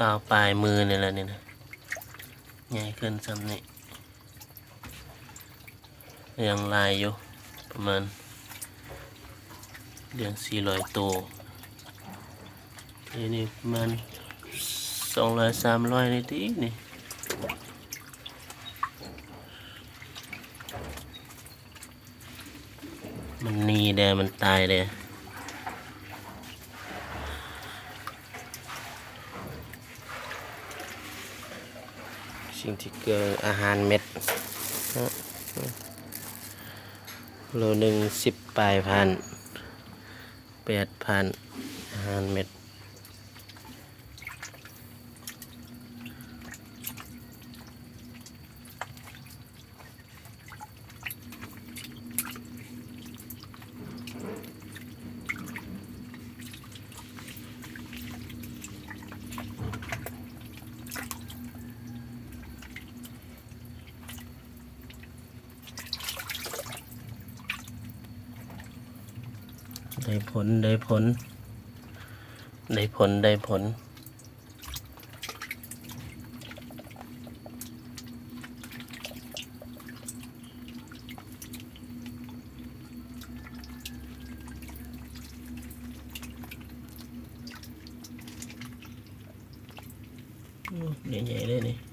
ເອົາປາຍມືນີ້ແຫຼະນີ້ນະ ໃຫຍ່ຂຶ້ນຊ່ຳນີ້ ຍັງຫຼາຍຢູ່ ປະມານດຽງສີ່ຮ້ອຍໂຕ ນີ້ ນີ້ປະມານສອງຮ້ອຍ ສາມຮ້ອຍນີ້ຕິ ນີ້ ມັນໜີແດ່ ມັນຕາຍແດ່. ສິ່ງທີ່ເກີດອາຫານເມັດເນາະ ໂລໜຶ່ງສິບປາຍພັນ ແປດພັນ ອາຫານເມັດ. ໄດ້ຜົນ ໄດ້ຜົນ ໄດ້ຜົນ ໄດ້ຜົນ. ໂອ້ ໃຫຍ່ໆເລີຍນີ້.